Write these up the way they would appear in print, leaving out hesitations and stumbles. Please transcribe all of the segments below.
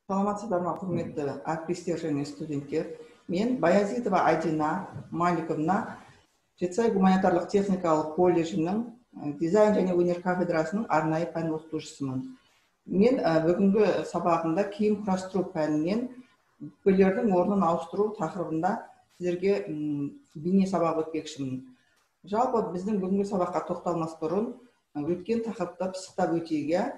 Саламатсыздар ма, құрметті әріптестер және студенттер. Мен Баязитова Айдина Маликовна, Жетісай гуманитарлық техникалық колледжінің дизайн және өнер кафедрасының арнайы пән оқытушысымын. Мен бүгінгі сабағымда киім құрастыру пәнінен бүкпелердің орнын ауыстыру тақырыбында сіздерге бейне сабақ өтпекшімін. Жалпы біздің бүгінгі сабаққа тоқталмас бұрын өткен тақырыпты пысықтап өтейік.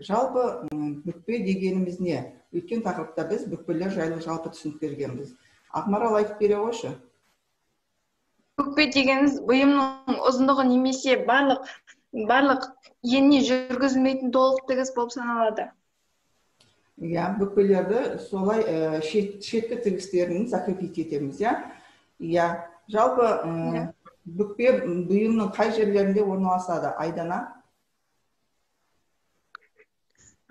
Жалпы бүкпе дегеніміз не? Өткен тақырыпта біз бүкпелер жайлы жалпы түсінік бергенбіз. Ақмарал, айтып бере қойшы. Бүкпе дегеніміз бұйымның ұзындығы немесе барлық еніне жүргізілмейтін толық тігіс болып саналады. Иә, бүкпелерді солай шеткі тігістерін закрепить етеміз, иә. Иә, жалпы бүкпе бұйымның қай жерлерінде орналасады? Айдана?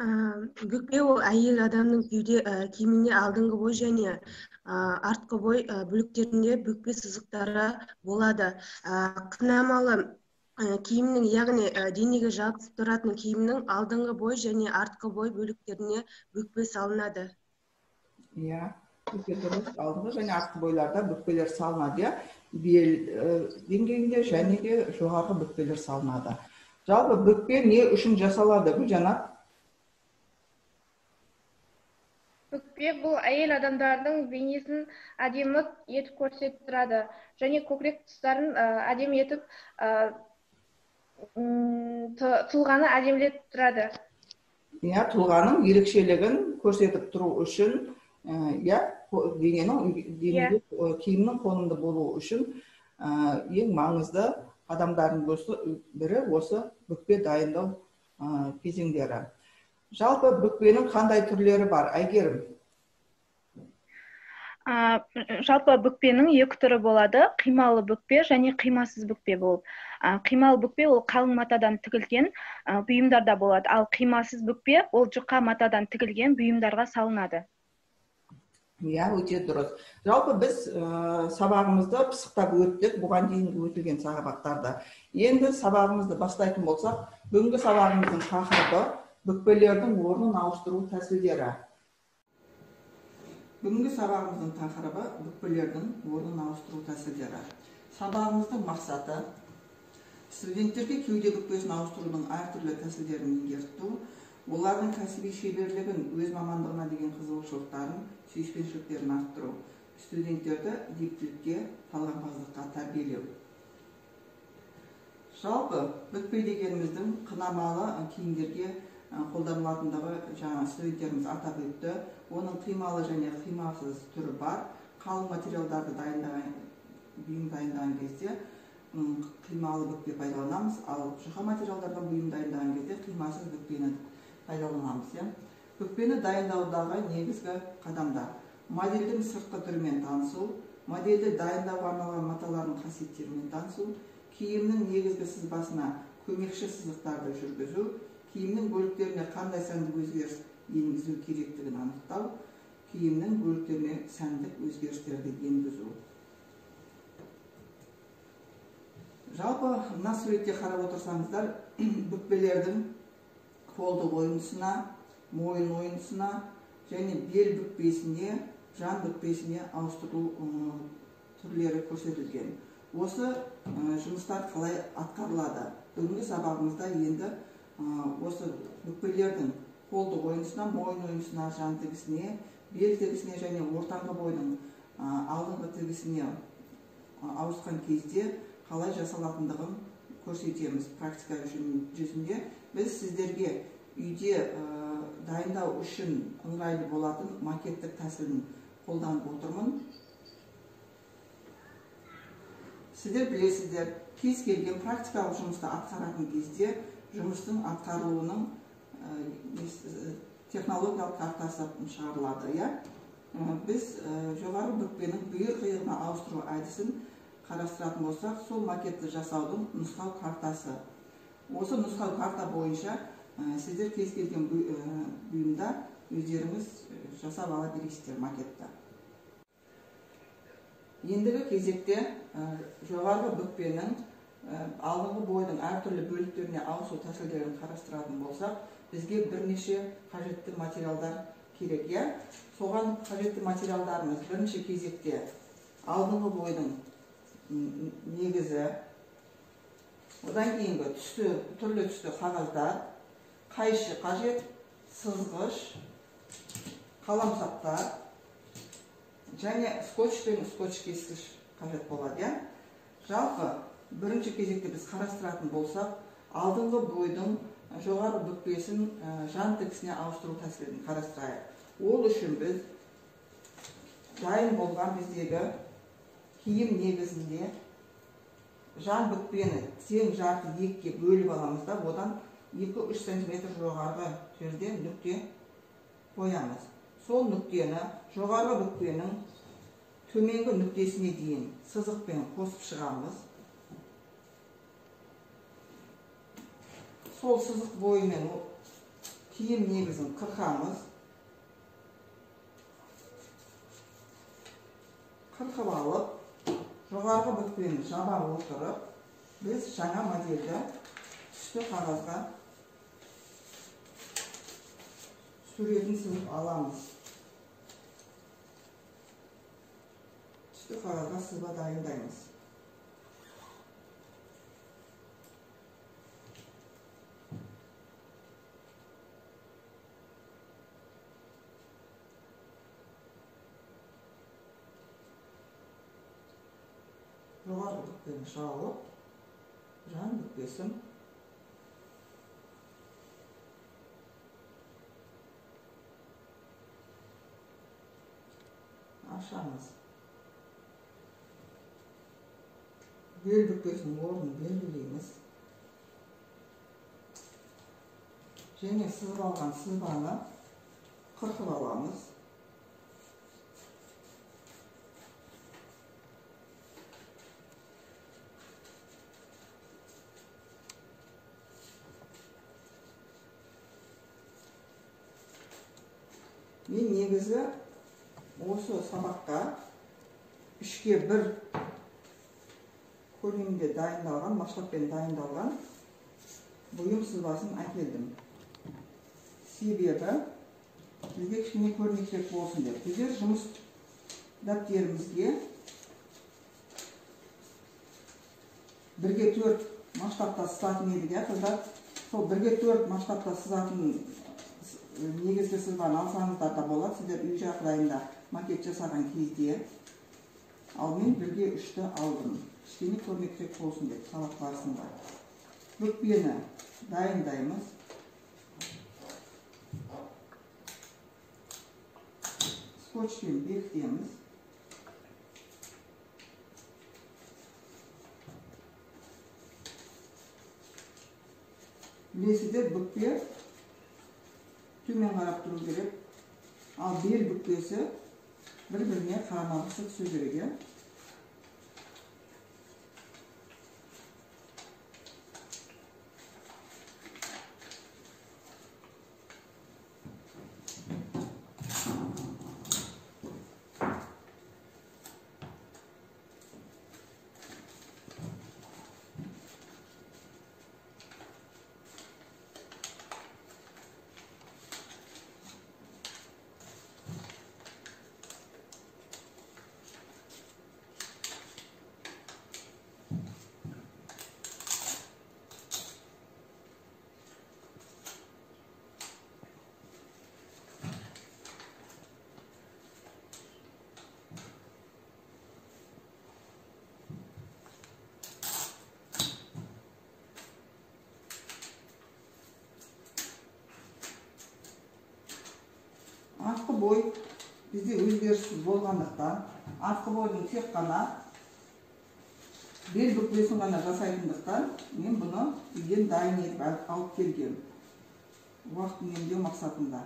Бүкпе ол әйел адамның кеуде киіміне алдыңғы бой және артқы бой бөліктерінде бүкпе сызықтары болады. Қынамалы киімнің, яғни денеге жабысып тұратын киімнің алдыңғы бой және артқы бой бөліктеріне бүкпе салынады. Иә, өте дұрыс. Алдыңғы және артқы бойларда бүкпелер салынады, иә. Бел деңгейінде және де жоғарғы бүкпелер салынады. Жалпы бүкпе не үшін жасалады, Гүлжанат? Бүкпе бұл әйел адамдардың бейнесін әдемі етіп көрсетіп тұрады және көкірек тұстарын әдемі етіп тұлғаны әдемілетіп тұрады. Иә, тұлғаның ерекшелігін көрсетіп тұру үшін, иә, дененің киімнің қонымды болуы үшін ең маңызды қадамдардың бірі осы бүкпе дайындау кезеңдері. Жалпы бүкпенің қандай түрлері бар, Әйгерім? Жалпы бүкпенің екі түрі болады: қималы бүкпе және қимасыз бүкпе болып. Қималы бүкпе ол қалың матадан тігілген бұйымдарда болады, ал қимасыз бүкпе ол жұқа матадан тігілген бұйымдарға салынады. Иә, өте дұрыс. Жалпы біз сабағымызды пысықтап өттік, бұған дейін өтілген сабақтарды. Енді сабағымызды бастайтын болсақ, бүгінгі сабағымыздың тақырыбы бүкпелердің орнын ауыстыру тәсілдері. Бүгінгі сабағымыздың тақырыбы бүкпелердің орнын ауыстыру тәсілдері. Сабағымыздың мақсаты студенттерге кеуде бүкпесін ауыстырудың әртүрлі тәсілдерін меңгерту, олардың кәсіби шеберлігін, өз мамандығына деген қызығушылықтарын, сүйіспеншіліктерін арттыру, студенттерді ептілікке, талғампаздыққа тәрбиелеу. Жалпы бүкпе дегеніміздің қынамалы киімдерге қолданылатындығы жаңа студенттеріміз атап өтті. Оның қималы және қимасыз түрі бар. Қалың материалдарды дайындаған, бұйым дайындаған кезде қималы бүкпе пайдаланамыз, ал жұқа материалдардан бұйым дайындаған кезде қимасыз бүкпені пайдаланамыз. Бүкпені дайындаудағы негізгі қадамдар: модельдің сыртқы түрімен танысу, модельді дайындауға арналған маталардың қасиеттерімен танысу, киімнің негізгі сызбасына көмекші сызықтарды жүргізу, киімнің бөліктеріне қандай сәндік өзгеріс енгізу керектігін анықтау, киімнің бөліктеріне сәндік өзгерістерді енгізу. Жалпы мына суретте қарап отырсаңыздар, бүкпелердің қолдық ойындысына, мойын ойындысына және бел бүкпесіне, жан бүкпесіне ауыстыру түрлері көрсетілген. Осы жұмыстар қалай атқарылады? Бүгінгі сабағымызда енді осы бүкпелердің қолдық ойындысына, мойын ойындысына, жан тігісіне, бел тігісіне және ортаңғы бойдың алдыңғы тігісіне ауысқан кезде қалай жасалатындығын көрсетеміз. Практика жүзінде біз сіздерге үйде дайындау үшін ыңғайлы болатын макеттік тәсілін қолданып отырмын. Сіздер білесіздер, кез келген практикалық жұмысты атқаратын кезде жұмыстың атқарылуының технологиялық картасы шығарылады. Біз жоғары бүкпенің бүйір қиығына ауыстыру әдісін қарастыратын болсақ, сол макетті жасаудың нұсқау картасы. Осы нұсқау карта бойынша сіздер кез келген бұйымда өздеріңіз жасап ала бересіздер макетті. Ендігі кезекте жоғарғы бүкпенің алдыңғы бойдың әртүрлі бөліктеріне ауысу тәсілдерін қарастыратын болсақ, бізге бірнеше қажетті материалдар керек, иә? Соған қажетті материалдарымыз бірінші кезекте алдыңғы бойдың негізі, одан кейінгі түсті, түрлі түсті қағаздар, қайшы қажет, сызғыш, қаламсаптар және скотч пен скотч кескіш қажет болады, иә? Жалпы бірінші кезекте біз қарастыратын болсақ, алдыңғы бойдың жоғары бүкпесін жан тігісіне ауыстыру тәсілін қарастырайық. Ол үшін біз дайын болған біздегі киім негізінде жан бүкпені тең жарты екіге бөліп аламыз да, одан 2-3 сантиметр жоғарғы жерде нүкте қоямыз. Сол нүктені жоғарғы бүкпенің төменгі нүктесіне дейін сызықпен қосып шығамыз. Сол сызық бойымен киім негізін қырқамыз. Қырқып алып, жоғарғы бүкпені жаба отырып, біз жаңа модельді түсті қағазға суретін сызып аламыз. Түсті қағазға сызба дайындаймыз. Жоғарғы бүкпені жауып, жан бүкпесін ашамыз. Бел бүкпесінің орнын белгілейміз. Және сызып алған сызбаны қырқып аламыз. Мен негізі осы сабаққа 3-ке 1 көлемде дайындалған, масштабпен дайындалған бұйым сызбасын әкелдім. Себебі бізге кішкене көрнекірек болсын деп. Біздер жұмыс дәптерімізге 1-ге 4 масштабта сызатын едік, иә, қыздар? Сол 1-ге 4 масштабта сызатын негізгі сызбаны алсаңыздар да болады, сіздер үй жағдайында макет жасаған кезде. Ал мен 1-ге 3-ті алдым. Кішкене көрнекірек болсын деп сабақ барысында. Бүкпені дайындаймыз. Скотчпен бекітеміз. Білесіздер, бүкпе төмен қарап тұру керек, ал бел бүкпесі бір-біріне қарама-қарсы түсу керек, иә? Артқы бой бізде өзгеріссіз болғандықтан, артқы бойдың тек қана бел бүкпесін ғана жасайтындықтан, мен бұны үйден дайын етіп алып келгем. Уақыт үнемдеу мақсатында.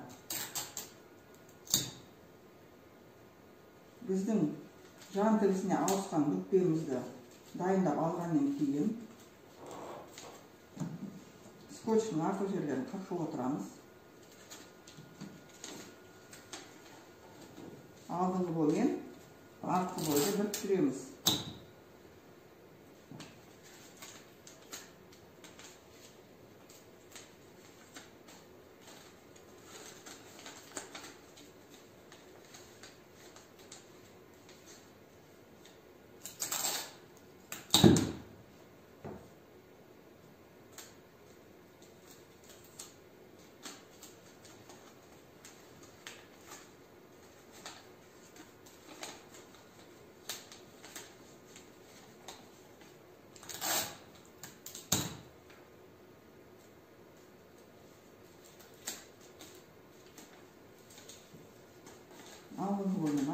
Біздің жан тігісіне ауысқан бүкпемізді дайындап алғаннан кейін скотчтың артық жерлерін қырқып отырамыз. Алдыңғы боймен артқы бойды біріктіреміз.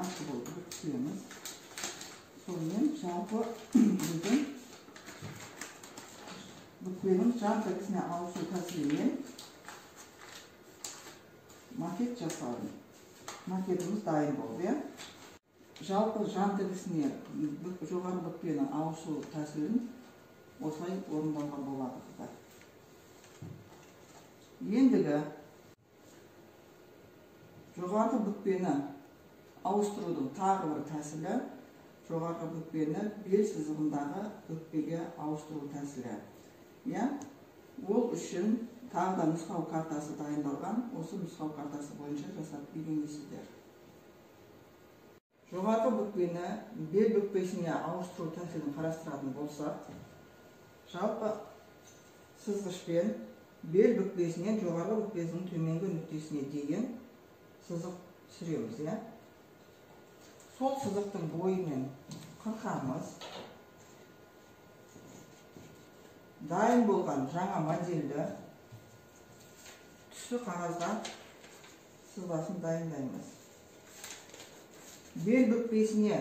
артқы бойы бүркітеміз. Сонымен жалпы біздің бүкпенің жан тігісіне ауысу тәсілімен макет жасадым. Макетіміз дайын болды, иә? Жалпы жан тігісіне жоғары бүкпенің ауысу тәсілін осылай орындауға болады, қыздар. Ендігі жоғарғы бүкпені ауыстырудың тағы бір тәсілі жоғарғы бүкпені бел сызығындағы бүкпеге ауыстыру тәсілі. Иә? Ол үшін тағы да нұсқау картасы дайындалған. Осы нұсқау картасы бойынша жасап үйренесіздер. Жоғарғы бүкпені бел бүкпесіне ауыстыру тәсілін қарастыратын болсақ, жалпы сызғышпен бел бүкпесінен жоғарғы бүкпесінің төменгі нүктесіне дейін сызық түсіреміз, иә? Сол сызықтың бойымен қырқамыз. Дайын болған жаңа модельді түсі қағазға сызбасын дайындаймыз. Бел бүкпесіне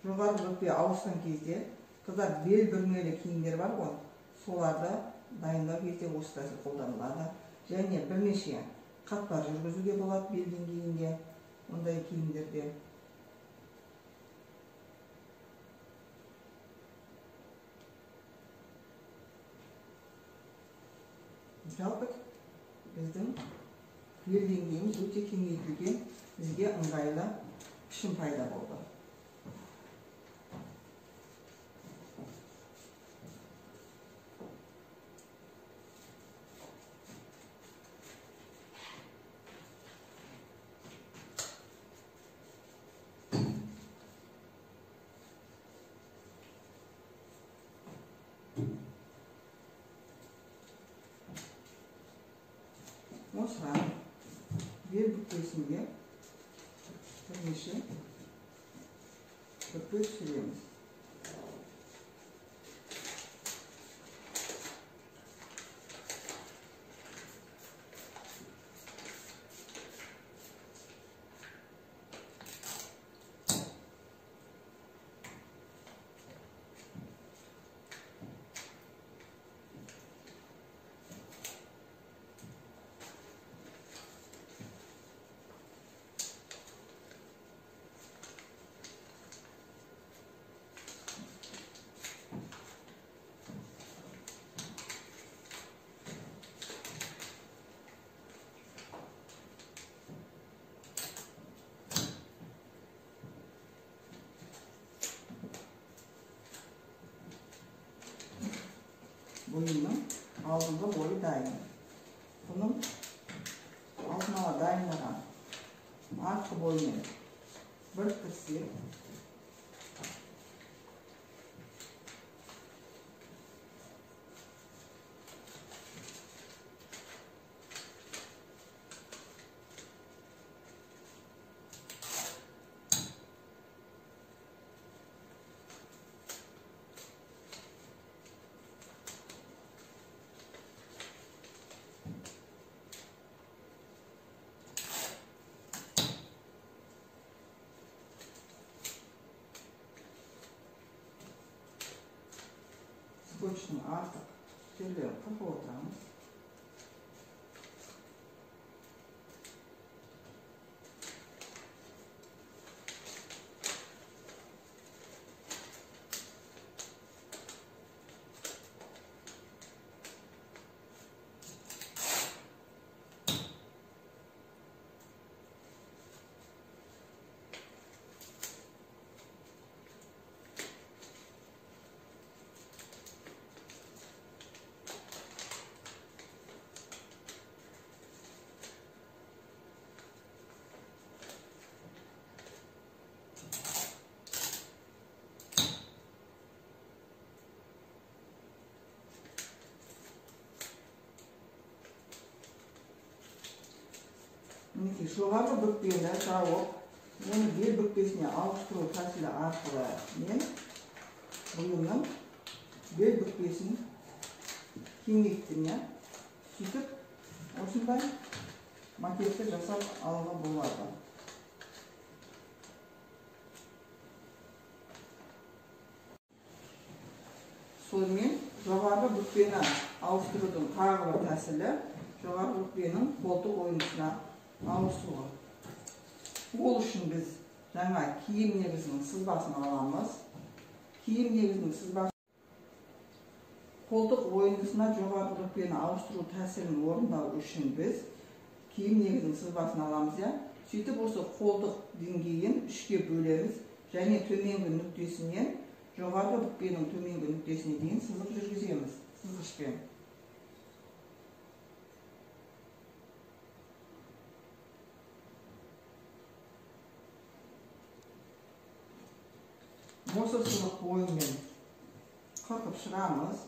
жоғарғы бүкпе ауысқан кезде, қыздар, бел бүрмелі киімдер бар ғой, соларды дайындау кезде осы тәсіл қолданылады. Және бірнеше қатпар жүргізуге болады бел деңгейінде ондай киімдерде. Жалпы біздің бел деңгейіміз өте кеңейтілген, бізге ыңғайлы пішін пайда болды. Осыған бел бүкпесінде бірнеше бүкпе түсіреміз. Бұйымның алдыңғы бойы дайын. Бұның алдын ала дайындаған артқы бойымен біріктірсек, скотчтың артық жерлерін қырқып отырамыз. Мінекей, жоғарғы бүкпені жауып, оны бел бүкпесіне ауыстыру тәсілі арқылы мен бұйымның бел бүкпесін кеңейттім, иә. Сөйтіп осындай макетті жасап алуға болады. Сонымен жоғарғы бүкпені ауыстырудың тағы бір тәсілі жоғарғы бүкпенің қолтық ойындысына ауысуы. Ол үшін біз жаңа киім негізінің сызбасын аламыз. Киім негізінің сызбасы қолтық ойындысына жоғарғы бүкпені ауыстыру тәсілін орындау үшін біз киім негізінің сызбасын аламыз, иә. Сөйтіп осы қолтық деңгейін үшке бөлеміз және төменгі нүктесінен жоғарғы бүкпенің төменгі нүктесіне дейін сызық жүргіземіз сызғышпен. Осы сызық бойымен қырқып шығамыз.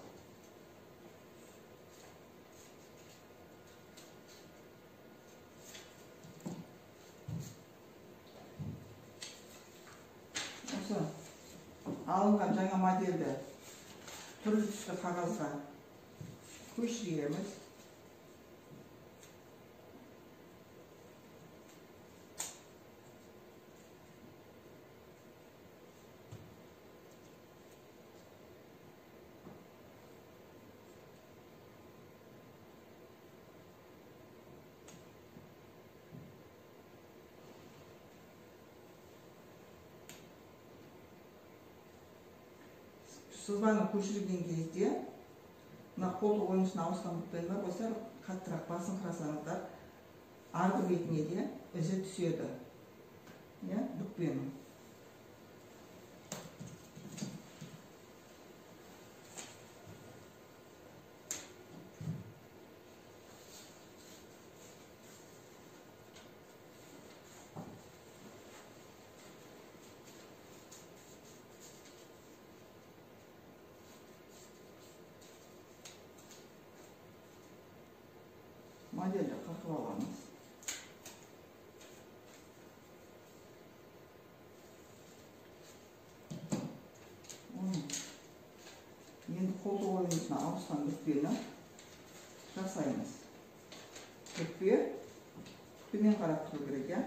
Осы алынған жаңа модельді түрлі түсті қағазға көшіреміз. Сызбаны көшірген кезде мына қолтық ойындысына ауысқан бүкпені бар болса, қаттырақ басын қарасаңыздар, арғы бетіне де ізі түседі, иә, бүкпенің. Модельді қырқып аламыз. Енді қолтық ойындысына ауысқан бүкпені жасаймыз. Бүкпе төмен қарап тұру керек, иә.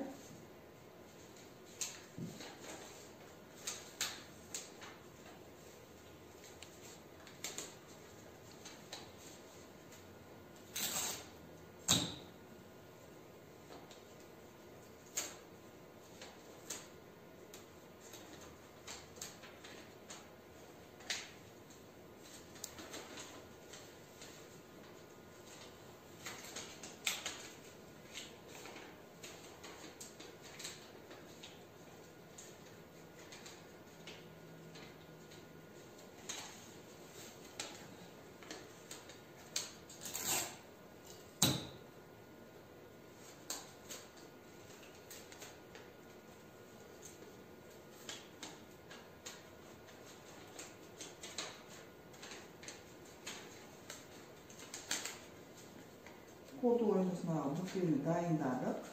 Қолтық ойындысына бүкпені дайындадық.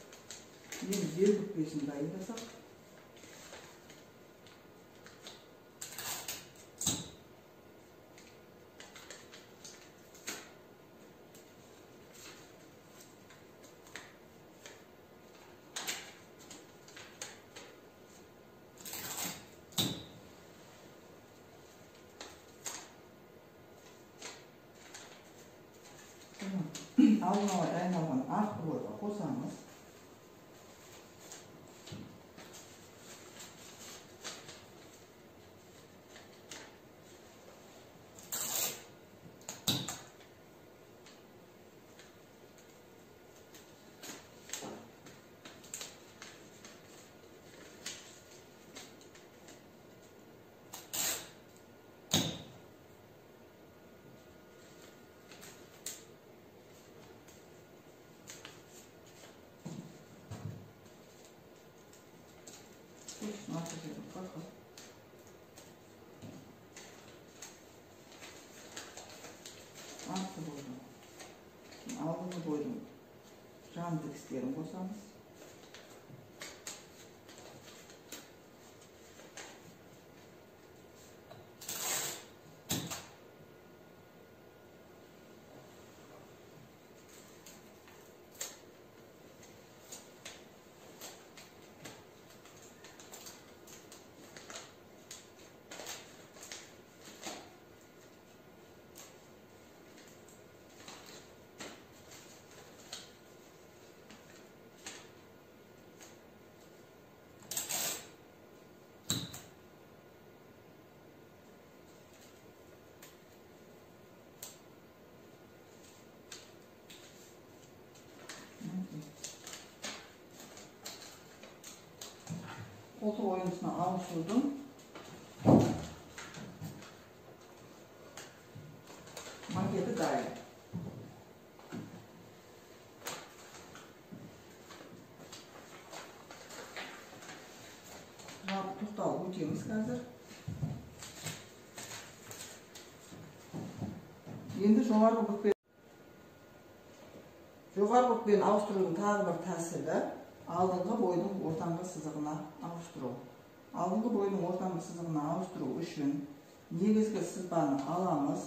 Енді бел бүкпесін дайындасақ. Алдын ала дайындалған артқы бойға қосамыз. Артқы бойдың, алдыңғы бойдың жан тігістерін қосамыз. Қолтық ойындысына ауысудың макеті дайын. Жалпы тоқталып өтеміз қазір. Енді жоғарғы бүкпені ауыстырудың тағы бір тәсілі алдыңғы бойдың ортаңғы сызығына ауыстыру. Алдыңғы бойдың ортаңғы сызығына ауыстыру үшін негізгі сызбаны аламыз.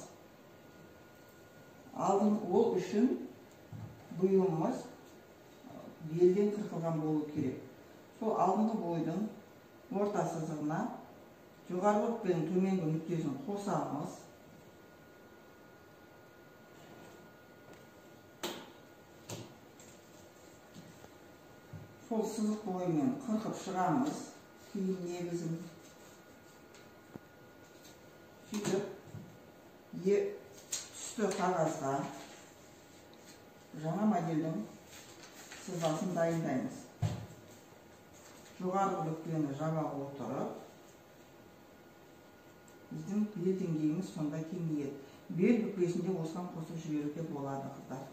Ол үшін бұйымымыз белден қырқылған болу керек. Сол алдыңғы бойдың орта сызығына жоғарғы бүкпенің төменгі нүктесін қосамыз. Сол сызық бойымен қырқып шығамыз киім негізін. Сөйтіп түсті қағазға жаңа модельдің сызбасын дайындаймыз. Жоғарғы бүкпені жаба отырып, біздің бел деңгейіміз сонда кеңейеді. Бел бүкпесін де осыған қосып жіберуге болады, қыздар.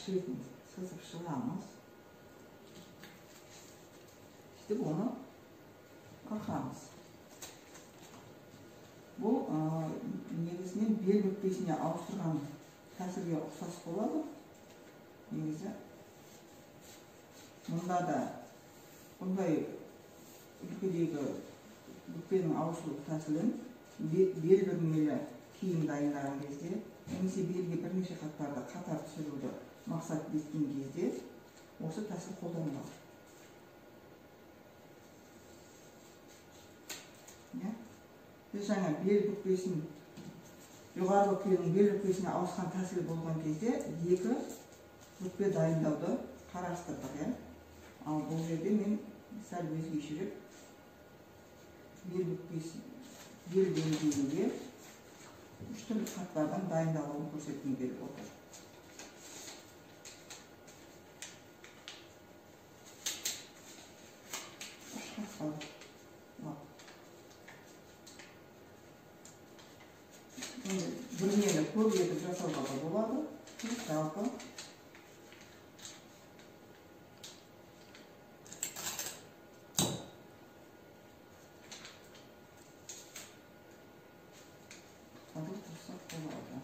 Шетін сызып шығамыз. Сөйтіп оны қырқамыз. Бұл негізінен бел бүкпесіне ауыстырған тәсілге ұқсас болады. Негізі мұнда да бұндай үлгідегі бүкпенің ауысу тәсілін бел бүрмелі киім дайындаған кезде немесе белге бірнеше қатпарды қатар түсіруді мақсат еткен кезде осы тәсіл қолданылады. Біз жаңа бел бүкпесін, жоғарғы бүкпенің бел бүкпесіне ауысқан тәсіл болған кезде екі бүкпе дайындауды қарастырдық. Ал бұл жерде мен сәл өзгешерек бел бүкпесі, бел деңгейінде үш түрлі қатпардан дайындалуын көрсеткім келіп отыр. Үш қатпар. Бүрмені көп етіп жасауға да болады. Жалпы қоссақ болады.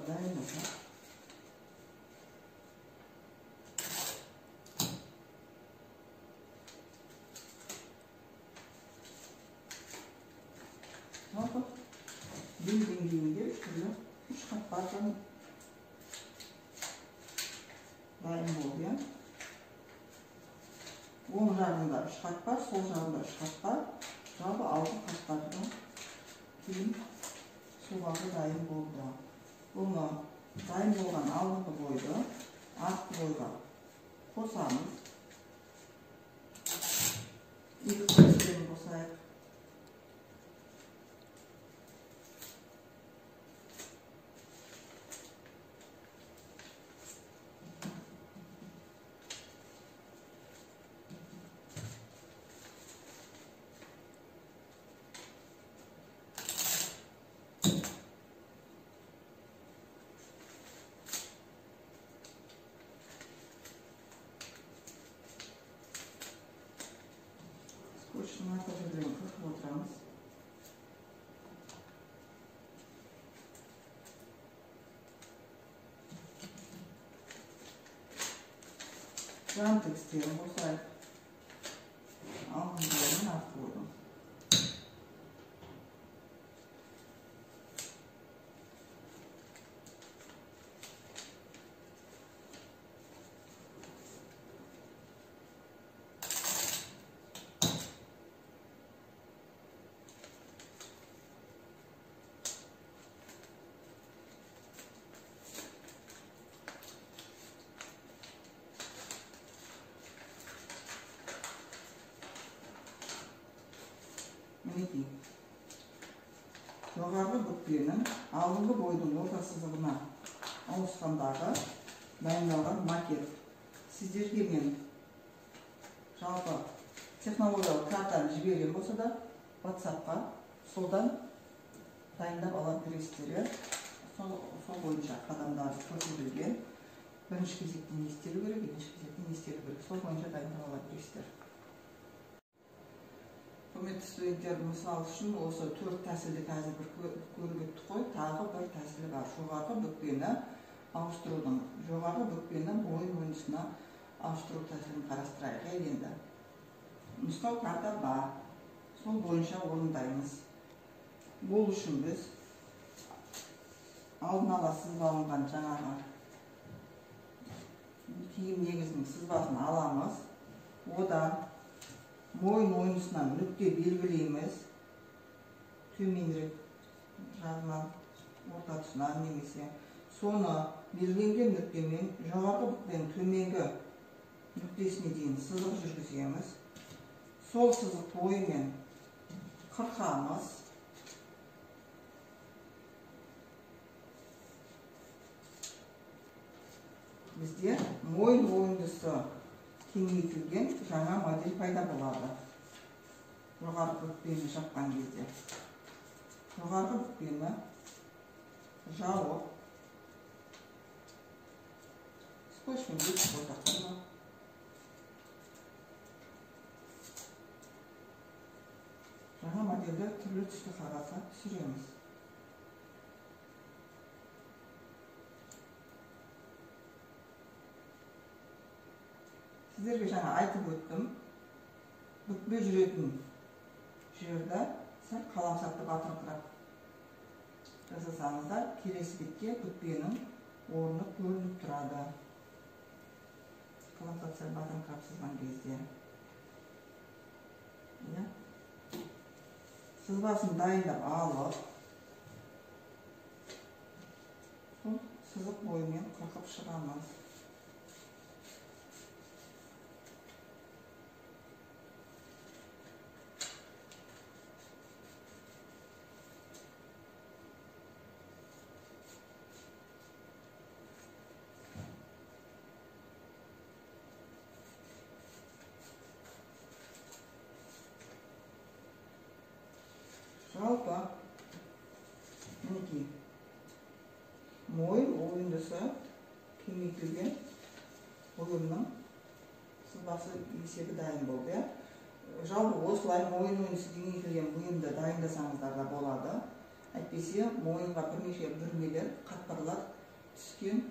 Дайындасақ, жалпы бел деңгейінде үш түрлі үш қатпардан дайын болды. Оң жағында үш қатпар, сол жағында үш қатпар, жалпы алты қатпардан киім сұлбасы дайын болды. Бұны дайын болған алдыңғы бойды артқы бойға қосамыз. Екі күрестен қосайық. Скотчтың арқа жерлерін қырқып отырамыз. Жан тігістерін қосайық. Алдыңғы бой мен артқы бойдың. Мінекей, жоғарғы бүкпенің алдыңғы бойдың орта сызығына ауысқандағы дайындалған макет. Сіздерге мен жалпы технологиялық картаны жіберген болса да, WhatsApp-қа содан дайындап ала бересіздер. Сол бойынша қадамдар көрсетілген. Бірінші кезекте не істелу керек, екінші кезекте не істелу керек, сол бойынша дайындап ала бересіздер. Құрметті студенттер, мысал үшін осы 4 тәсілді қазір бір көріп өттік қой, тағы бір тәсілі бар. Жоғарғы бүкпені ауыстырудың, жоғарғы бүкпені мойын ойындысына ауыстыру тәсілін қарастырайық. Енді нұсқау карта бар, сол бойынша орындаймыз. Бұл үшін біз алдын ала сызбаланған жаңағы киім негізінің сызбасын аламыз. Одан мойын ойындысынан нүкте белгілейміз, төменірек жағынан, орта тұсынан немесе соны белгіленген нүктемен жоғарғы бүкпенің төменгі нүктесіне дейін сызық жүргіземіз. Сол сызық бойымен қырқамыз. Бізде мойын ойындысы кеңейтілген жаңа модель пайда болады. Жоғарғы бүкпені жапқан кезде жоғарғы бүкпені жауып, скотчпен бекітіп қойсақ та болады. Жаңа модельді түрлі түсті қағазға түсіреміз. Сіздерге жаңа айтып өттім, бүкпе жүретін жерді сәл қаламсапты батырыңқырап жасасаңыздар, келесі бетке бүкпенің орны көрініп тұрады. Қаламсапты сәл батырыңқырап сызған кезде. Сызбасын дайындап алып, сол сызық бойымен қырқып шығамыз. Жалпы, мінекей, мойын ойындысы кеңейтілген бұйымның сызбасы есебі дайын болды. Жалпы осылай мойын ойындысы кеңейтілген бұйымды дайындасаңыздар да болады. Әйтпесе мойынға бірнеше бүрмелер, қатпарлар түскен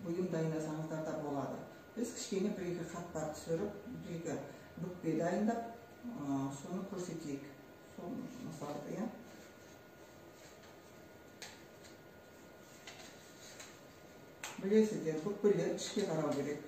бұйым дайындасаңыздар да болады. Біз кішкене бір-екі қатпар түсіріп, бір-екі бүкпе дайындап, соны көрсетейік. Сол мысалды, иә. Білесіздер, бүкпелер ішке қарау керек.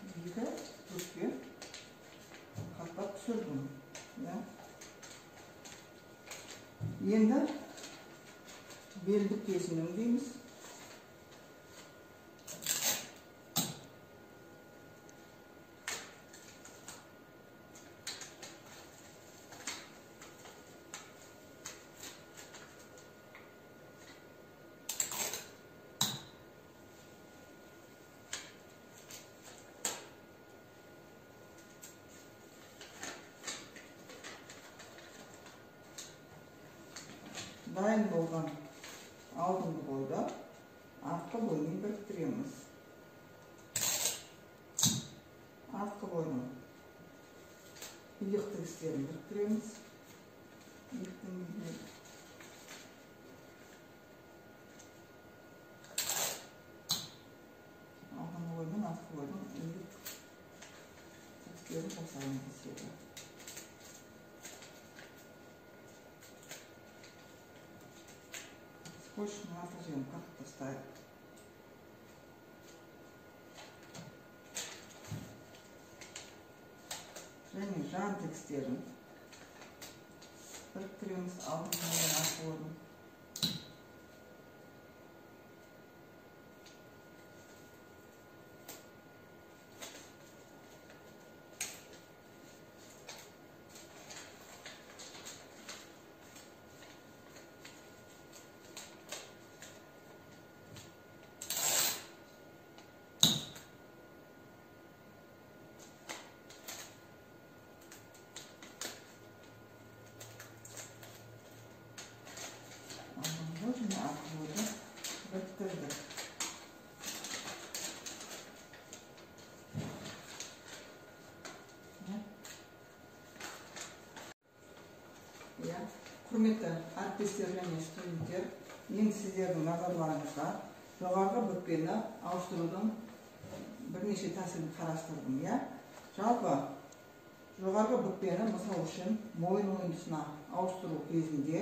Екі бүкпе қатпар түсірдім. Енді бел бүкпесін өңдейміз. Дайын болған алдыңғы бойды артқы боймен біріктіреміз. Артқы бойдың иық тігістерін біріктіреміз. Алдыңғы бой мен артқы бойдың иық тігістерін қосамыз кеседі. Скотчтың артық жерін қырқып тастайық. Және жан тігістерін біріктіреміз алдыңғы мен артқы бойдың. Біріктірдік. Құрметті әріптестер және студенттер, мен сіздердің назарларыңызға жоғарғы бүкпені ауыстырудың бірнеше тәсілін қарастырдым. Жалпы жоғарғы бүкпені мысал үшін мойын ойындысына ауыстыру кезінде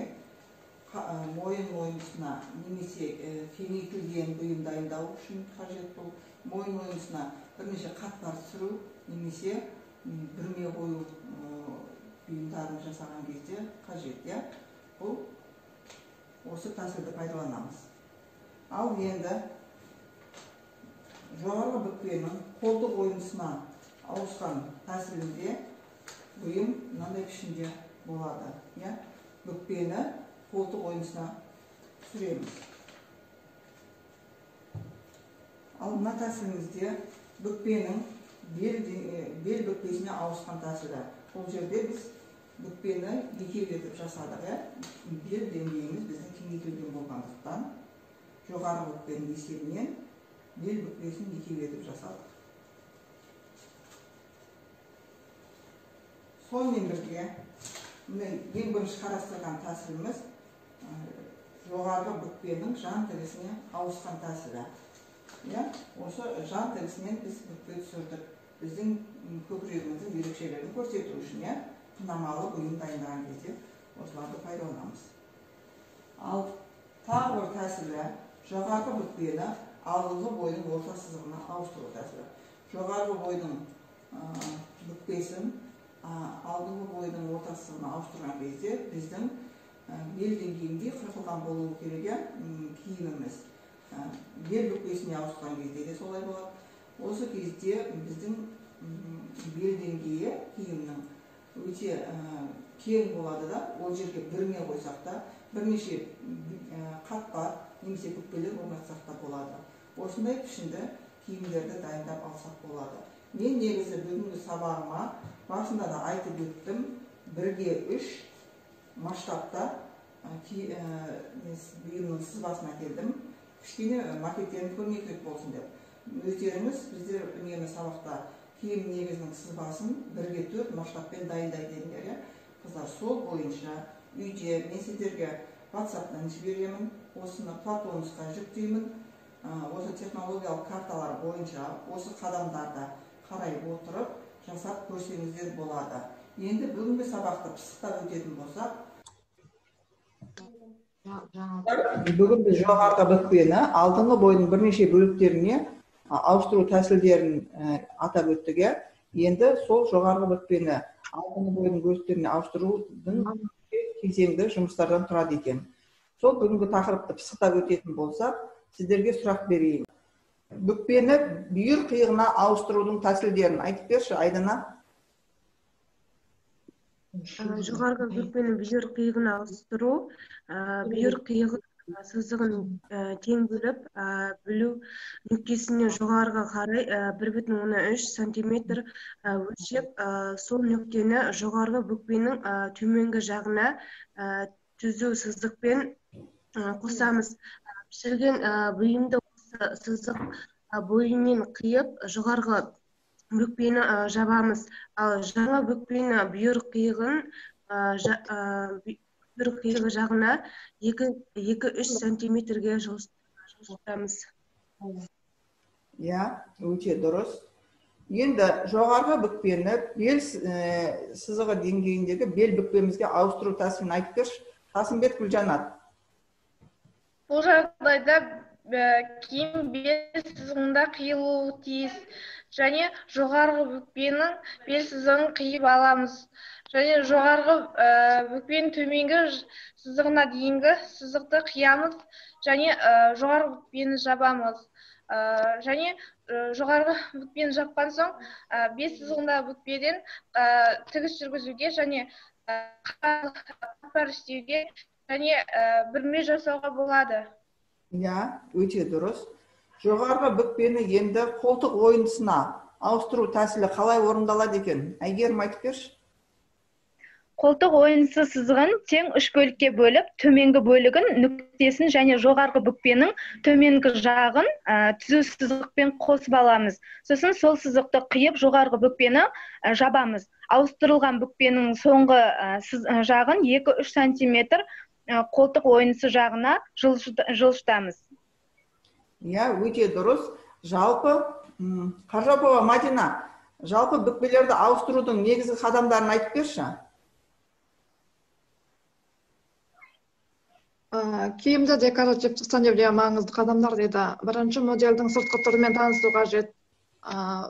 мойын ойындысына немесе кеңейтілген бұйым дайындау үшін қажет бұл. Мойын ойындысына бірнеше қатпар түсіру немесе бүрме қою бұйымдарын жасаған кезде қажет. Бұл осы тәсілді пайдаланамыз. Ал енді жоғарғы бүкпенің қолтық ойындысына ауысқан тәсілінде бұйым мынандай пішінде болады. Бүкпені қолтық ойындысына түсіреміз. Ал мына тәсілімізде бүкпенің бел бүкпесіне ауысқан тәсілі. Бұл жерде біз бүкпені екеу етіп жасадық. Бел деңгейіміз біздің кеңейтілген болғандықтан жоғарғы бүкпенің есебінен бел бүкпесін екеу етіп жасадық. Сонымен бірге ең бірінші қарастырған тәсіліміз жоғарғы бүкпенің жан тігісіне ауысқан тәсілі. Осы жан тігісінен біз бүкпе түсірдік. Біздің көкірегіміздің ерекшелігін көрсету үшін қынамалы бұйым дайындаған кезде осыларды пайдаланамыз. Ал тағы бір тәсілі жоғарғы бүкпені алдыңғы бойдың орта сызығына ауыстыру тәсілі. Жоғарғы бойдың бүкпесін алдыңғы бойдың орта сызығына ауыстырған кезде біздің бел деңгейінде қырқылған болуы керек киіміміз. Бел бүкпесіне ауысқан кезде де солай болады. Осы кезде біздің бел деңгейі киімнің өте кең болады да, ол жерге бүрме қойсақ та, бірнеше қатпар немесе бүкпелер орнатсақ та болады. Осындай пішінді киімдерді дайындап алсақ болады. Мен негізі бүгінгі сабағыма басында да айтып өттім, 1:3 масштабта бұйымның сызбасына келдім. Кішкене макеттерін көрнекірек болсын деп. Өздеріңіз біздер үнемі сабақта киім негізінің сызбасын 1:4 масштабпен дайындайды дедіңдер. Қыздар, сол бойынша үйде мен сіздерге WhatsApp-тан жіберемін, осыны Платонусқа жүктеймін. Осы технологиялық карталар бойынша осы қадамдарды қарай отырып жасап көрсеңіздер болады. Енді бүгінгі сабақты пысықтап өтетін болсақ, бүгін біз жоғарғы бүкпені алдыңғы бойдың бірнеше бөліктеріне ауыстыру тәсілдерін атап өттік. Енді сол жоғарғы бүкпені алдыңғы бойдың бөліктеріне ауыстырудың кезеңді жұмыстардан тұрады екен. Сол бүгінгі тақырыпты пысықтап өтетін болсақ, сіздерге сұрақ берейін. Бүкпені бүйір қиығына ауыстырудың тәсілдерін айтып берші, Айдана. Жоғарғы бүкпені бүйір қиығына ауыстыру, бүйір қиығы сызығын тең бөліп, бөлу нүктесіне жоғарыға қарай 1,3 сантиметр өлшеп, сол нүктені жоғарғы бүкпенің төменгі жағына түзу сызықпен қосамыз. Пішілген бұйымды сызық бойымен қиып, жоғарғы бүкпені жабамыз. Ал жаңа бүкпені бүйір қиығы жағына 2-3 сантиметрге жылжытамыз. Иә, өте дұрыс. Енді жоғарғы бүкпені бел сызығы деңгейіндегі бел бүкпемізге ауыстыру тәсілін айтып берші, Қасымбет Гүлжанат. Бұл жағдайда киім бел сызығында қиылуы тиіс және жоғарғы бүкпенің бел сызығын қиып аламыз. Және жоғарғы бүкпенің төменгі сызығына дейінгі сызықты қиямыз және жоғарғы бүкпені жабамыз. Және жоғарғы бүкпені жапқан соң бел сызығындағы бүкпеден тігіс жүргізуге және қатпар істеуге және бүрме жасауға болады. Иә, өте дұрыс. Жоғарғы бүкпені енді қолтық ойындысына ауыстыру тәсілі қалай орындалады екен? Әйгерім, айтып берші. Қолтық ойындысы сызығын тең үш бөлікке бөліп, төменгі бөлігін, нүктесін және жоғарғы бүкпенің төменгі жағын түзу сызықпен қосып аламыз. Сосын сол сызықты қиып, жоғарғы бүкпені жабамыз. Ауыстырылған бүкпенің соңғы жағын 2-3 сантиметр қолтық ойындысы жағына жылжытамыз. Иә, өте дұрыс. Жалпы, Қаржапова Мадина, жалпы бүкпелерді ауыстырудың негізгі қадамдарын айтып берші. Киімді декоративтік сәндеуде маңызды қадамдар дейді. Бірінші, модельдің сыртқы түрімен танысу қажет.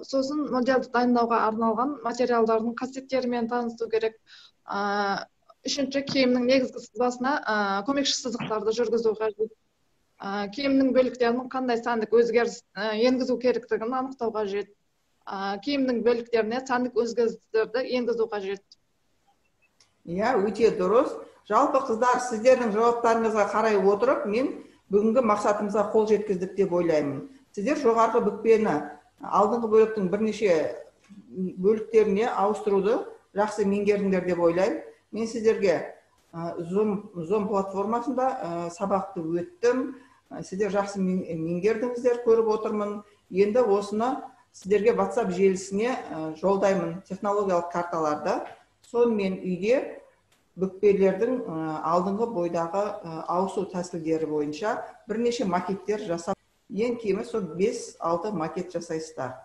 Сосын модельді дайындауға арналған материалдардың қасиеттерімен танысу керек. Үшінші, киімнің негізгі сызбасына көмекші сызықтарды жүргізу қажет. Киімнің бөліктерінің қандай сәндік өзгеріс енгізу керектігін анықтау қажет. Киімнің бөліктеріне сәндік өзгерістерді енгізу қажет. Иә, өте дұрыс. Жалпы қыздар, сіздердің жауаптарыңызға қарай отырып, мен бүгінгі мақсатымызға қол жеткіздік деп ойлаймын. Сіздер жоғарғы бүкпені алдыңғы бөліктің бірнеше бөліктеріне ауыстыруды жақсы меңгердіңдер деп ойлаймын. Мен сіздерге Zoom платформасында сабақты өттім. Сіздер жақсы меңгердіңіздер, көріп отырмын. Енді осыны сіздерге WhatsApp желісіне жолдаймын, технологиялық карталарды. Сонымен үйде бүкпелердің алдыңғы бойдағы ауысу тәсілдері бойынша бірнеше макеттер жасап, ең кемі сол 5-6 макет жасайсыздар.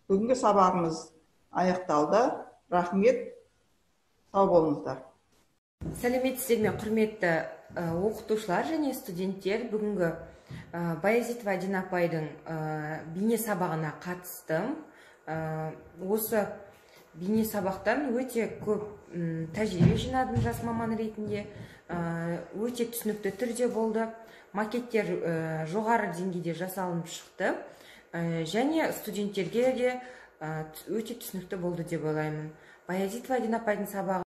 Бүгінгі сабағымыз аяқталды. Рахмет. Сау болыңыздар. Сәлеметсіздер ме, құрметті оқытушылар және студенттер. Бүгінгі Баязитова Адина апайдың бейне сабағына қатыстым. Осы бейне сабақтан өте көп тәжірибе жинадым жас маман ретінде. Өте түсінікті түрде болды. Макеттер жоғары деңгейде жасалынып шықты. Және студенттерге де өте түсінікті болды деп ойлаймын. Баязитова Адина апайдың сабағы